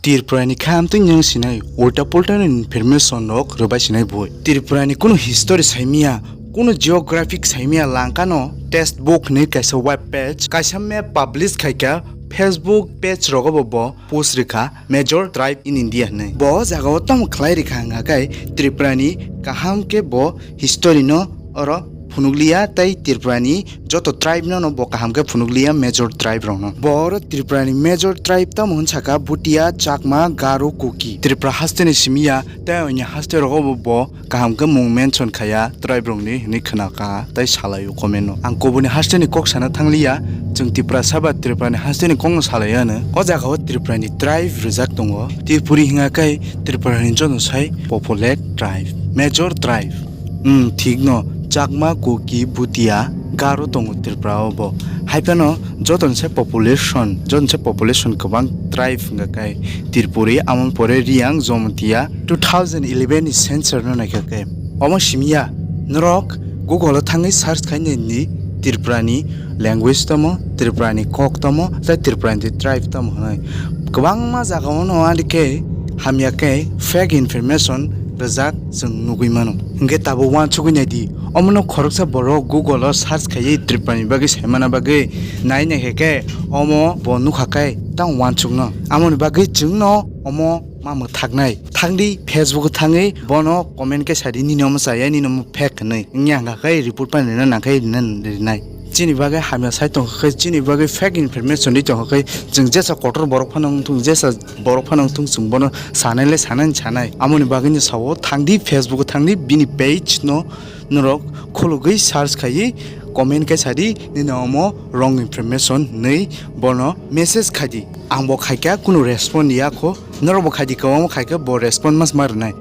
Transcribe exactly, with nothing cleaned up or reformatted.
Tripura ni kha amtwi nwng sinai ulta pulta ni information rok rwbai sinai boi. Tripura ni kunu history saimia, kunu geographic saimia langkano textbook hinwi kaisa web page, kaisa map publish khaikha Facebook page rogo bo, bo post rikha Major Tribe in India hinwi. Bo jagao tamo khlai rikha hwnkha khe Tripura ni kaham khe bo history no oro phunukliya tei Tripura ni joto tribe no, no bo kaham khe phunukliya major tribe rok no. Bo oro Tripura ni major tribe tamo hwn saka Bhutia, Chakma, Garo, Kuki. Tripura haste ni simi ya tei onya haste rogo bo, bo kaham khe mung mention khaya tribe rok ni hinwi khna kha tei salai o comment no. Ang kubuni haste ni kok sana thangliya, chwng Tripura saba Tripura ni haste ni kok no salai ano. O jaga o Tripura ni tribe rijak tongo. Tripuri hinga khe Tripura ni joto sai populate tribe, major tribe. Hmm, thik no, Chakma, Kuki, Bhutia, Garo tongo Tripura o bo. Hai phano joto ni sai population, joto ni sai population kwbang tribe hwnga khe Tripuri, amoni pore Riang, Jomotia, two thousand eleven ni census no naikha khe. Omo simi ya, norok Google o thangwi search khai nai ni Tripura ni language tamo, Tripura ni kok tamo, tei Tripura ni tribe tamo hwnwi. Kwbangma jaga o no ani khe hamya khe fake information rwjak chwng nugwi mano. Hinkhe tabuk uansugwi nai di, omono khoroksa borok Google o search khaiwi Tripura ni bagwi saimana bagwi nai nai khe khe omo bo nukha khe tang uansukno. Amoni bagwi chwngno omo ma mwthaknai. Thangdi Facebook o thangwi bono comment khe sadi nini omo chaya, nini omo fake hinwi. Wngya hwnkha khe report pani rwna nangkhe rwna rinai. Chini bagwi hamya sai tongkha khe, chini bagwi fake information ri tongkha khe, chwng jesa kotor borok phano wngthung, jesa borok phano wngthung, chwng bono sanai le sanai sanai. Amoni bagwi no sao, thangdi Facebook o thangdi bini page no norok khulugwi search khaiwi comment khe sadi nini omo wrong information hinwi bono message khaidi. Ang bo khaikha kunu respond ya kho, norok bo khaidi kwbangma khaikhe bo respond mas ma rwnai.